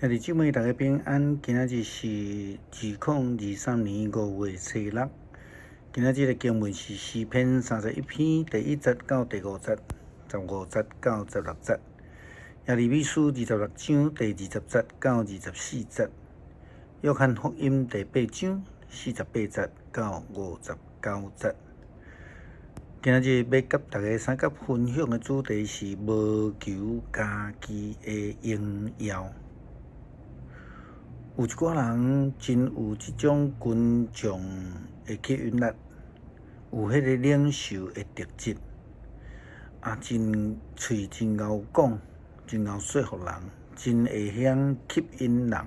兄弟姊妹，大家平安。今仔日是2023年5月初六。今仔日的經文是詩篇31篇第1節到第5節，15節到16節。耶利米書26章第20節到24節。約翰福音第8章48節到59節。今仔日欲佮大家相佮分享的主題是無求家己的榮耀。有一寡人真有這種群眾的吸引力，有彼个領袖的特質，啊，真喙真𠢕講，真𠢕說服人，真會曉吸引人。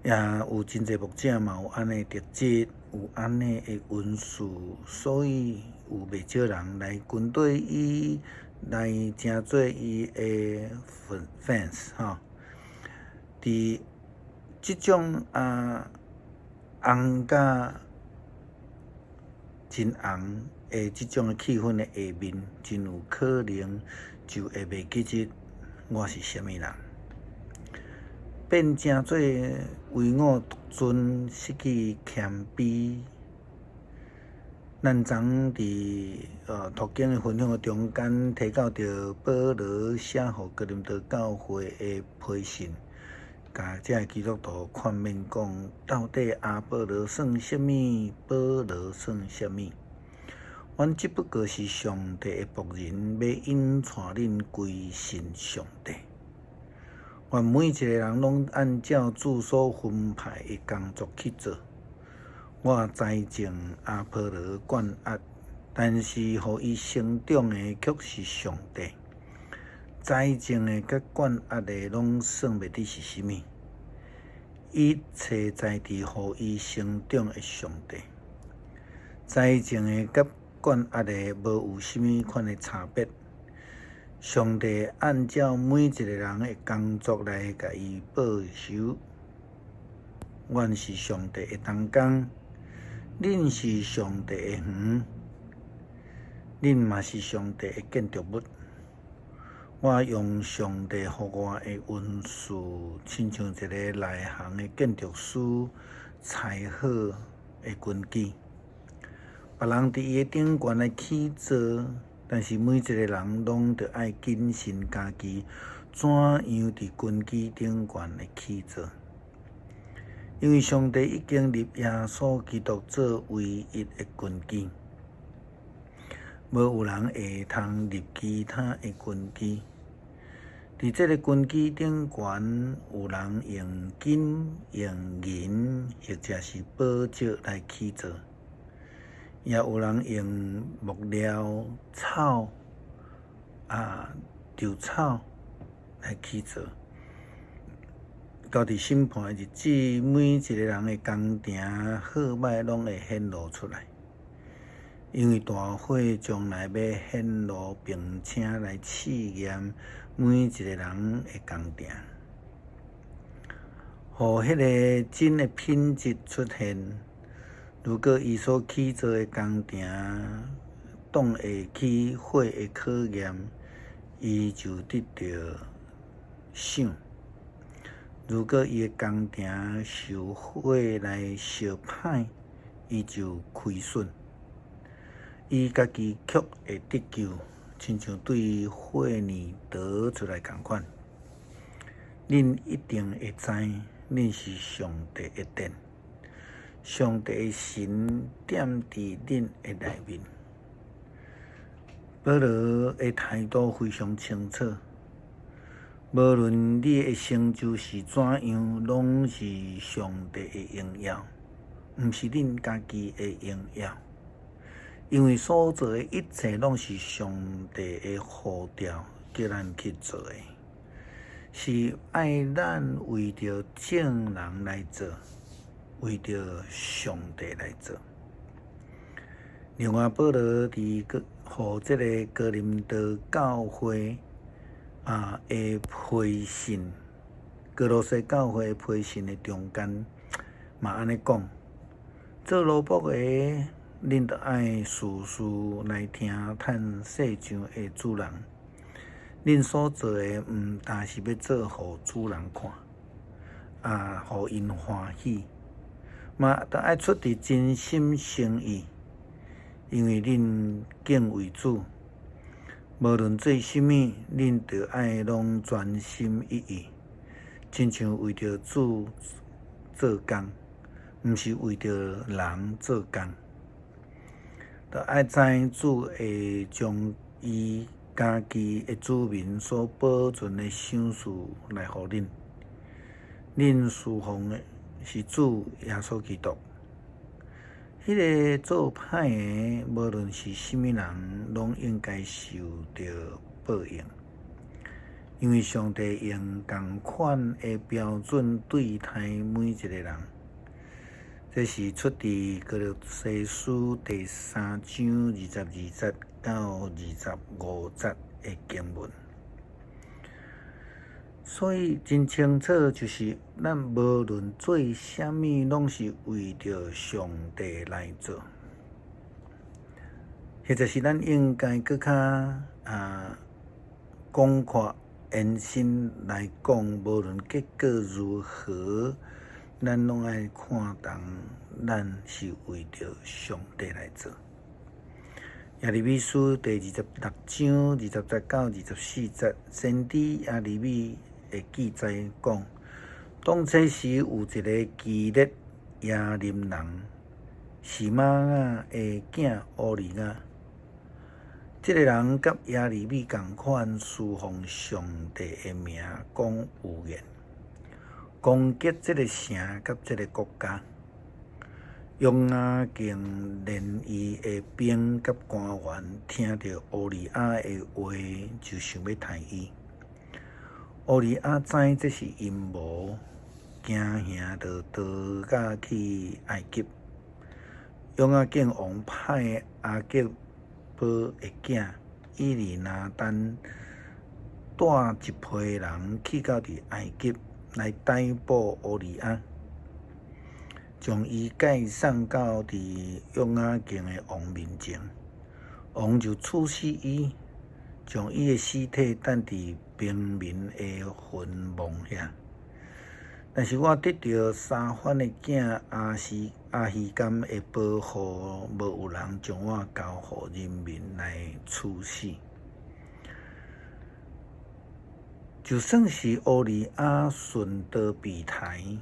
也有真濟牧者嘛有按呢特質，有按呢的恩賜，所以有袂少人來跟綴伊，來成做伊的 fans 吼。佇這種啊紅佮真紅的這種的氣氛的下面，真有可能就會袂記得我是啥物人，變成做唯我獨尊，失去謙卑。咱昨佇讀經的分享的中間，提到著保羅寫予哥林多教會的批信。共這个基督徒勸勉講，到底亞波羅算啥物？保羅算啥物？阮只不過是上帝的僕人，欲引帶恁歸信上帝。願每一个人攏按照主所分派的工作去做。我栽種，亞波羅灌壓，但是予伊成長的卻是上帝。栽種的佮灌壓的，攏算袂得是啥物。一切在佇予伊成長的上帝。栽種的佮灌壓的，無有啥物款的差別。上帝按照每一个人的工作來共伊報酬。阮是上帝的同工，恁是上帝的園，恁嘛是上帝的建築物。我用上帝予我的恩賜，親像一个內行的建築師，裁好的根基。別人佇伊的頂懸來起造，但是每一个人攏著愛謹慎家己，怎樣佇根基頂懸來起造。因為上帝已經立耶穌基督做唯一的根基。無有人會通立其他的根基。佇這个根基頂懸，有人用金、用銀，或者是寶石來起造；也有人用木料、草啊、稻草來起造。到佇審判的日子，每一个人的工程好䆀攏會顯露出來。因為大火將來欲顯露，並且來試驗每一個人的工程，予彼个真的品質出現。如果伊所起造的工程擋會起火的考驗，伊就得著賞；如果伊的工程受火來燒歹，伊就虧損。伊家己卻會得救，親像對火裡逃出來仝款。恁一定會知，恁是上帝的殿，上帝的神踮佇恁的內面。保羅的態度非常清楚，無論你的成就是怎樣，攏是上帝的榮耀，毋是恁家己的榮耀。因為所做的一切攏是上帝的呼召，叫咱去做的，是愛咱為著眾人來做，為著上帝來做。另外，保羅佇予這个哥林多教會啊的批信，歌羅西教會的批信的中間，嘛按呢講，做奴僕的，恁著愛事事來聽趁世上的主人。恁所做的，毋但是欲做予主人看，啊，予𪜶歡喜，嘛著愛出佇真心誠意，因為恁敬畏主，無論做啥物，恁著愛攏專心一意，親像為著主做工，毋是為著人做工。著愛知主會將伊家己的子民所保存的賞賜來予恁。恁事奉的是主耶穌基督。彼个做歹的，無論是啥物人，攏應該受著報應，因為上帝用仝款的標準對待每一個人。這是出佇歌羅西書第三章22節到25節的經文。所以真清楚，就是咱無論做啥物，攏是為著上帝來做，或者是咱應該閣較廣闊延伸來講，無論結果如何，咱攏愛看重，咱是為著上帝來做。耶利米書第26章20節到24節，先知耶利米的記載講，當這時有一个基列耶琳人，示瑪雅的囝烏利亞，這个人佮耶利米仝款侍奉上帝的名講預言，攻擊這个城佮這个國家。約雅敬連伊的兵佮官員聽著烏利亞的話，就想欲刣伊。烏利亞知這是陰謀，驚嚇就逃甲去埃及。約雅敬王派亞結波的囝以利拿單帶一批人去到佇埃及來逮捕烏利亞，將伊解送到佇約雅敬的王面前，王就處死伊，將伊的屍體擲佇平民的墳墓遐。但是我得著沙番的囝亞希甘的保護，無有人將我交予人民來處死。就算是烏利亞順道被刣，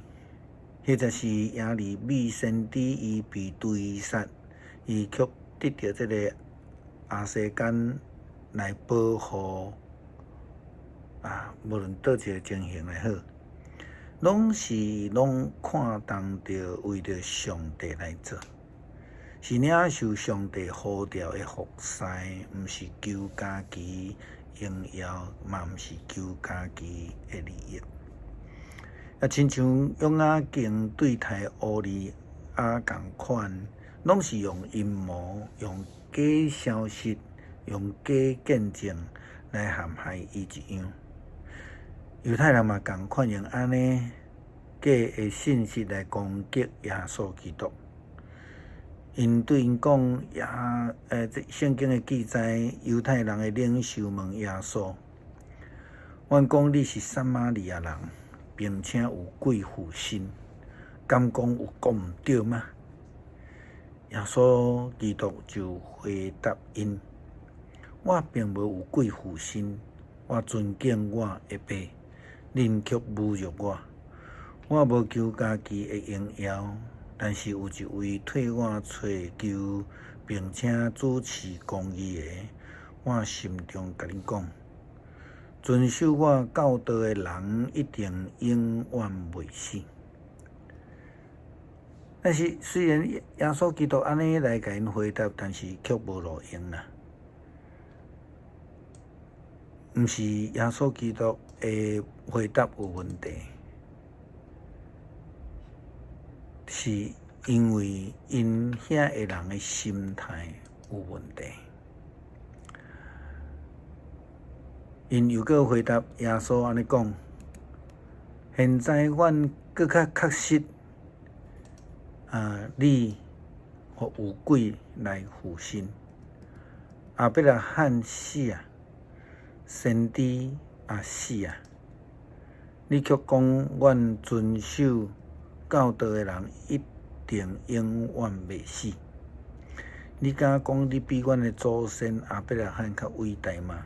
或者是耶利米先知伊被追殺，伊卻得著這个亞西干來保護，啊，無論佗一个情形會好，攏是攏看重著為著上帝來做，是領受上帝呼召的服侍，毋是求家己榮耀，嘛毋是求家己的利益。啊，親像約雅敬對待烏利亞仝款，攏是用陰謀、用假消息、用假見證來陷害伊一樣。猶太人嘛仝款用按呢假的信息來攻擊耶穌基督。𪜶對𪜶講，耶，這聖經的記載，猶太人的領袖問耶穌：阮講你是撒瑪利亞人，並且有鬼附身，敢講有講毋對嗎？耶穌基督就回答𪜶：我並無有鬼附身，我尊敬我的爸，恁卻侮辱我。我無求家己的榮耀，但是有一位替我揣求，並且主持公義的，我心中共恁講，遵守我教導的人一定永遠袂死。但是雖然耶穌基督按呢來共𪜶回答，但是卻無路用啦。毋是耶穌基督的回答有問題，是因為𪜶遐的人的心態有問題。𪜶又閣回答耶穌按呢講：現在阮閣較確實，啊，你予有鬼來附身。亞伯拉罕死啊，先知也死啊！你卻講阮遵守教導的人一定永遠袂死。你敢講你比阮的祖先亞伯拉罕較偉大嗎？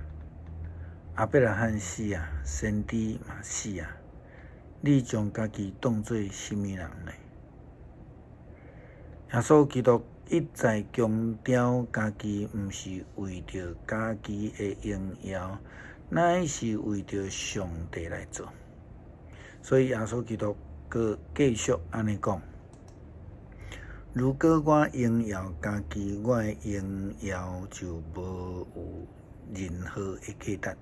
亞伯拉罕死啊，先知嘛死啊，你將家己當做啥物人呢？耶穌基督一再強調，家己毋是為著家己的榮耀，乃是為著上帝來做。所以耶穌基督閣繼續按呢講：如果我榮耀家己，我的榮耀就無有任何的價值。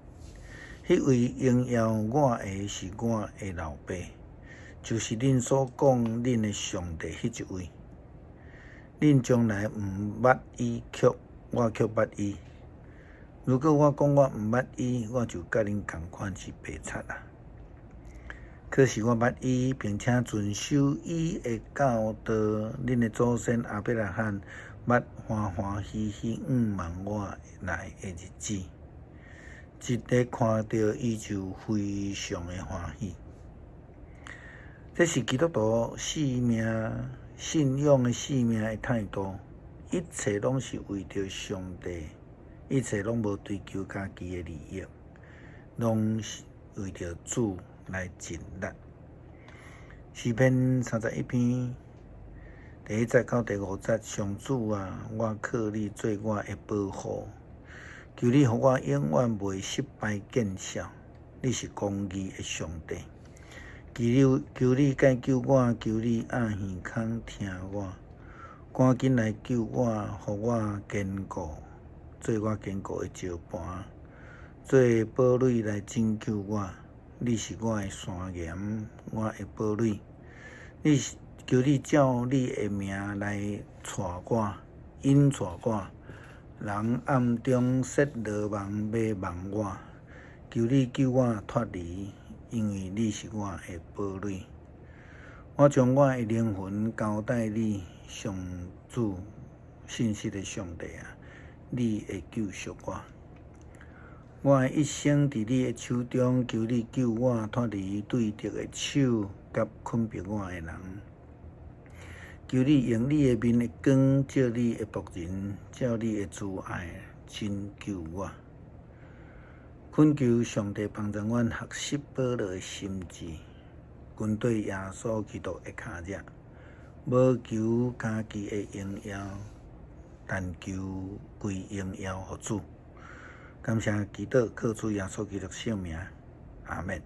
彼位榮耀我的是我的老爸，就是恁所講恁的上帝彼一位。恁從來毋捌伊，卻我卻捌伊。如果我講我毋捌伊，我就佮恁仝款是白賊啊。可是我捌伊，並且遵守伊的教導。恁的祖先亞伯拉罕捌歡歡喜喜向望我來的日子，一个看著伊就非常的歡喜。這是基督徒生命信仰的生命的態度，一切攏是為著上帝，一切攏無追求家己的利益，攏是為著主來盡力。詩篇31篇第1節到第5節，上主啊，我靠你做我的保護，求你予我永遠袂失敗見笑。你是公義的上帝，求求你解救我，求你掩耳孔聽我，趕緊來救我，予我堅固，做我堅固的石磐，做堡壘來拯救我。你是我的山岩，我的堡壘。你是求你照你的名來帶我，引帶我。人暗中設羅網欲網我，求你救我脫離，因為你是我的堡壘。我將我的靈魂交代你，上主信實的上帝啊，你會救贖我。我的一生佇你的手中，求你救我脫離對敵的手佮困迫我的人。求你用你的面的光照你的僕人，照你的慈愛拯救我。懇求上帝幫助阮學習保羅的心志，跟綴耶穌基督的跤跡，無求家己的榮耀，但求歸榮耀予主。感謝基督，靠主耶穌基督聖名，阿們。